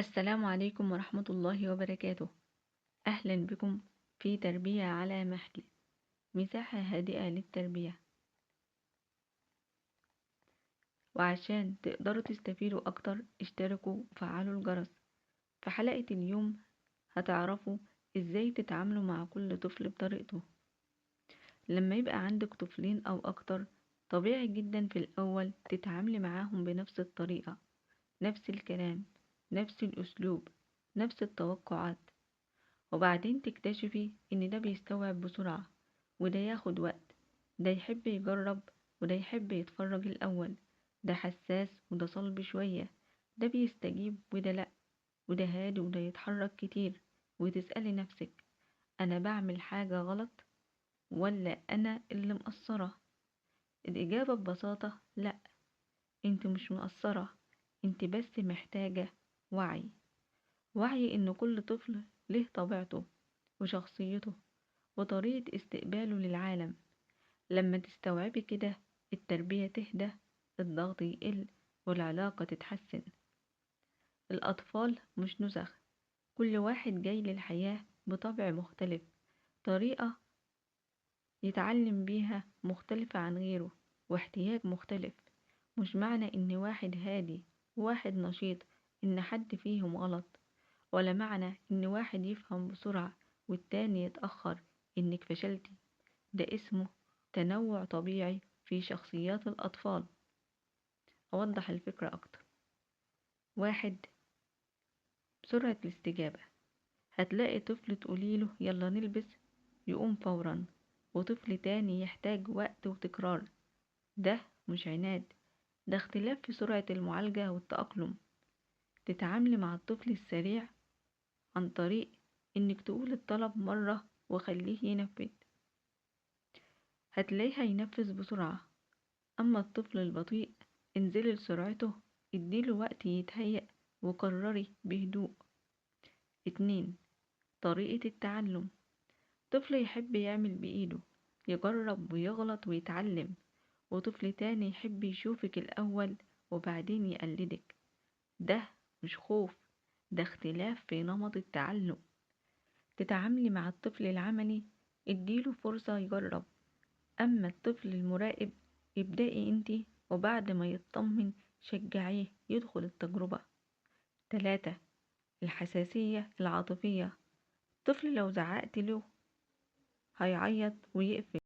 السلام عليكم ورحمة الله وبركاته. أهلا بكم في تربية على مهل، مساحة هادئة للتربية، وعشان تقدروا تستفيدوا أكتر اشتركوا وفعلوا الجرس. في حلقة اليوم هتعرفوا ازاي تتعاملوا مع كل طفل بطريقته. لما يبقى عندك طفلين أو أكتر طبيعي جدا في الأول تتعاملي معاهم بنفس الطريقة، نفس الكلام، نفس الأسلوب، نفس التوقعات، وبعدين تكتشفي إن ده بيستوعب بسرعة وده ياخد وقت، ده يحب يجرب وده يحب يتفرج الأول، ده حساس وده صلب شوية، ده بيستجيب وده لأ، وده هادي وده يتحرك كتير. وتسألي نفسك أنا بعمل حاجة غلط ولا أنا اللي مقصرة؟ الإجابة ببساطة لأ، انت مش مقصرة، انت بس محتاجة وعي. وعي إن كل طفل له طبيعته وشخصيته وطريقة استقباله للعالم. لما تستوعبي كده التربية تهدى، الضغط يقل، والعلاقة تتحسن. الأطفال مش نسخ، كل واحد جاي للحياة بطبع مختلف، طريقة يتعلم بيها مختلفة عن غيره، واحتياج مختلف. مش معنى إن واحد هادي وواحد نشيط إن حد فيهم غلط، ولا معنى إن واحد يفهم بسرعة والتاني يتأخر إنك فشلتي. ده اسمه تنوع طبيعي في شخصيات الأطفال. أوضح الفكرة أكتر. 1، سرعة الاستجابة. هتلاقي طفل تقوليله يلا نلبس يقوم فورا، وطفل تاني يحتاج وقت وتكرار. ده مش عناد، ده اختلاف في سرعة المعالجة والتأقلم. تتعاملي مع الطفل السريع عن طريق انك تقول الطلب مرة وخليه ينفذ، هتلاقيه هينفذ بسرعة. اما الطفل البطيء انزلي لسرعته، اديله وقت يتهيأ وقرري بهدوء. 2، طريقة التعلم. طفل يحب يعمل بإيده، يجرب ويغلط ويتعلم، وطفل تاني يحب يشوفك الأول وبعدين يقلدك. ده مش خوف، ده اختلاف في نمط التعلم. تتعاملي مع الطفل العملي اديله فرصة يجرب، أما الطفل المراقب ابدأي انتي، وبعد ما يطمن شجعيه يدخل التجربة. 3، الحساسية العاطفية. الطفل لو زعقت له هيعيط ويقفل.